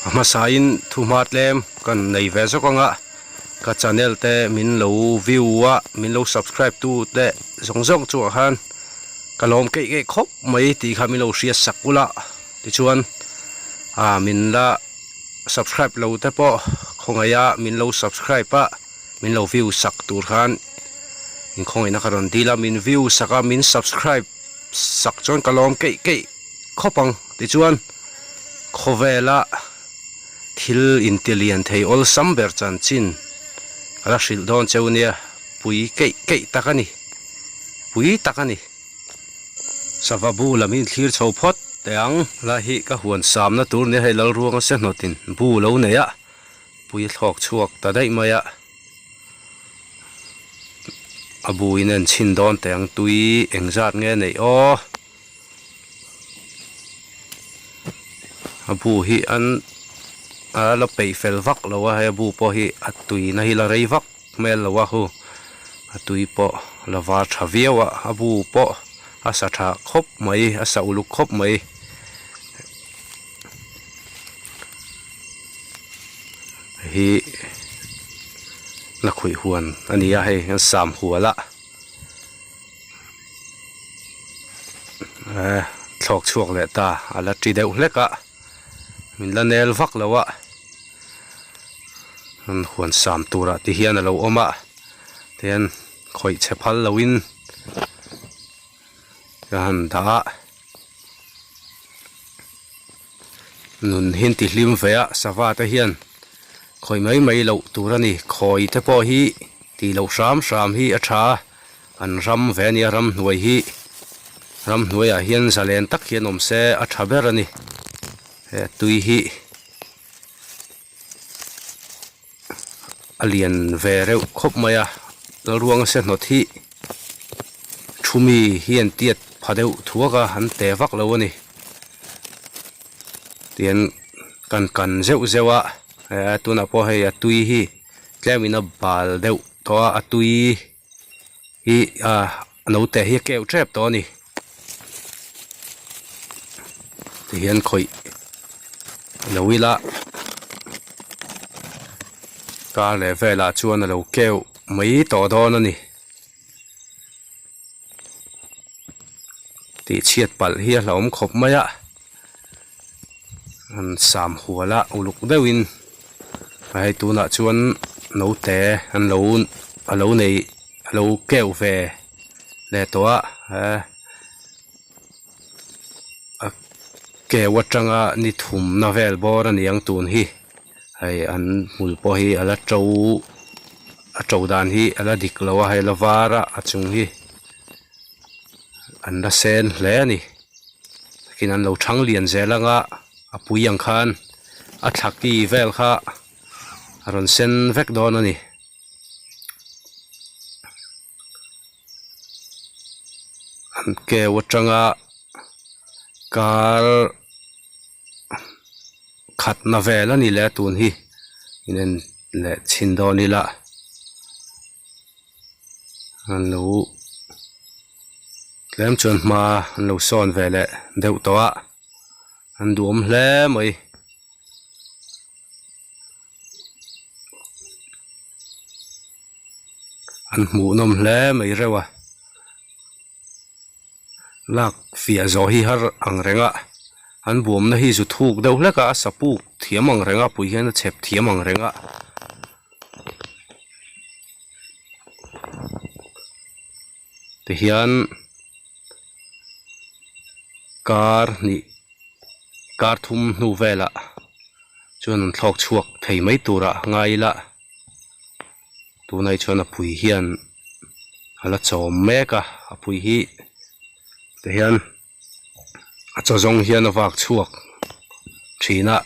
A hmasain thuhma tlem kan nei ve zawk ang a, ka channel te min lo view a, min lo subscribe tu te zawng zawng chungah khan ka lawm keih keih khawp mai tih kha min lo hriat sak ula tichuan ah min la subscribe lo te pawh khawngaih a min lo subscribe a min lo view sak tur khan inkhawngaihna ka rawn dil a, min view sak a min subscribe sak chuan ka lawm keih keih khawp ang tichuan khawvela thil intilian thei awlsam ber chanchin a la hrilh dawn cheu nia pui keih keih tak a ni pui tak a ni sava bu lam hi thlir chho phawt teh ang lai hi ka huan samna tur nia hei Lalruanga se hnawtin bu lo nei a pui a thlawk chhuak ta daih mai a a bu in a enchhin dawn teh ang tui engzat nge neih aw. A bu hi an a la peih fel vak lo a hei a bu pawh hi a tuina hi la rei vak hmel lo a hu a tui pawh la var tha viau a a bu pawh a sa tha khawp mai a sa uluk khawp mai. Hi lakhuih huan a ni a hei an sam hual a. Eh thlawk chhuak leh ta a la ti deuh hlek a min la nel vak lo a an huan sam turah ti hian a lo awm a tihian khawih chhe phal loin ka han dah a nun hi an ti hlim ve a sava te hian khawih mai mai loh tur a ni khawi te pawh hi tih loh hram hram hi a tha a. An ram ve ania ramhnuai hi ramhnuaiah hian zalen tak hian awm se a tha ber a ni he tui hi a lian ve reuh khawp mai a Lalruanga se hnawt hi thu mi hian tiat pha deuh thuak a an te vak lo a ni tian kan kan zeuh zeuh a tunah pawh hei a tui hi tlem in a bal deuh tawh a a tui. Hi ah naute hi a keuh tep tawh a ni tihian khawih lo ila kar leh velah chuan a lo keuh mai tawh dawn a ni tih chhiat palh hi a hlauhawm khawp mai a an sam hual a uluk deuhin hei tunah chuan naute an lo a lo nei a lo keuh ve leh tawh a eh a keuh atanga ni thumna vel bawr a ni ang tun hi hei an hmul pawh hi a la to a to dan hi a la dik lo a hei a la var a a chung hi an la sen hle a ni. Takin an lo thang lian zel ang a a pui ang khan a thla ki vel kha a rawn sen vek dawn a ni. An keu atanga kar khatna vel a ni leh a tun hi inen leh chhin dawn ila an lo. Tlem chuan hma an lo sawn ve leh deuh tawh a an duhawm hle mai. An hmuhnawm hle mai reuh a lak fiah zawh hi har ang reng a an buamna hi zu thuk deuh hlek a a sa puk thiam ang reng a pui hian a chhep thiam ang reng a. Tihian kar hnih kar thum hnu velah chuan an thlawk chhuak thei mai turah ngai ila tunah chuan a pui hian a la chawm mek a a pui hi tihian a chaw zawng hian a vak chhuak thin a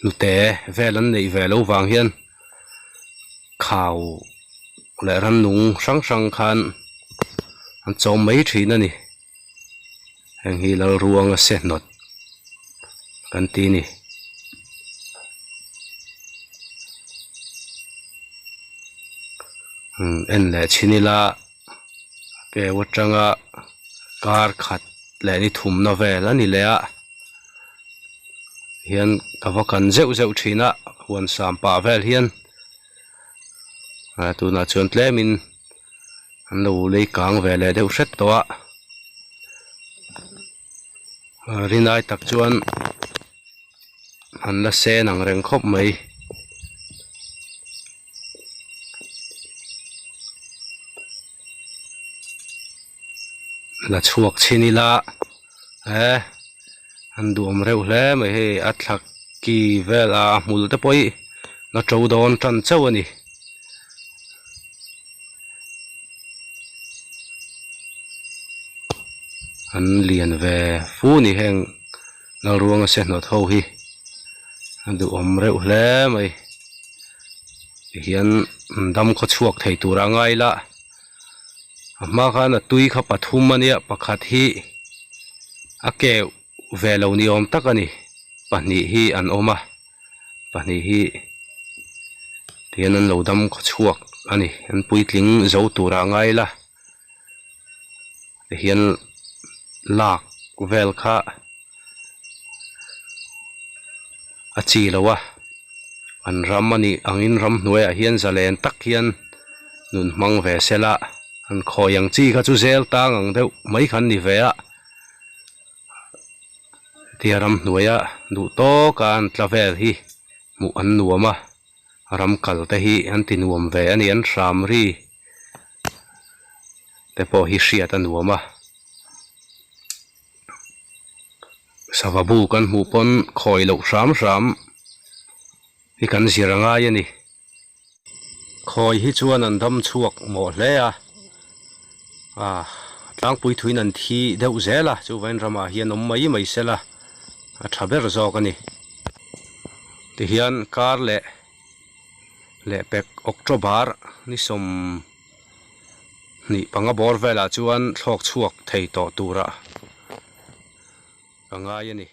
hnute vel an neih ve loh vang hian khau leh rannung hrang hrang khan an chawm mai thin a ni heng hi Lalruanga se hnawt kan ti a ni. En leh chhin ila keu atanga kar khat leh ni thumna vel a ni leh a. Hian ka va kan zeuh zeuh thin a huan sam pah vel hian ah tunah chuan tlemin an lo lei kang ve leh deuh hret tawh a rinai tak chuan an la sen ang reng khawp mai. La chhuak chhin ila he an duhawm reuh hle mai hei a thla ki vel a hmul te pawh hi la to dawn tan chauh a ni. An lian ve fu ni heng Lalruanga se hnawt ho hi a duhawm reuh hle mai tihian dam khaw chhuak thei tur a ngai la. A hma khan a tui kha pathum a nia pakhat hi a keuh ve lo ni awm tak a ni pahnih hi an awm a pahnih hi tihian an lo dam khaw chhuak a ni an puitling zo turah a ngai la tihian lak vel kha a chi lo a an ram a nih angin ramhnuaiah hian zalen tak hian nun hmang ve sela an khawi ang chi kha chu zel tang ang deuh mai kha an ni ve a hetia ramhnuaia duh tawk a an tla vel hi hmuh an nuam a ram kal te hi an ti nuam ve a ni an hram ri te pawh hi hriat a nuam a. Sava bu kan hmuh pawn khawi loh hram hram hi kan zir a ngai a ni. Khawi hi chuan an dam chhuak mawh hle a, ah tlangpui thuin an thi deuh zel a, chuvain ramah hian awm mai mai sela a tha ber zawk a ni. Tihian kar leh lehpek October ni 20 panga bawr velah chuan thlawk chhuak thei tawh turah ka ngai a ni.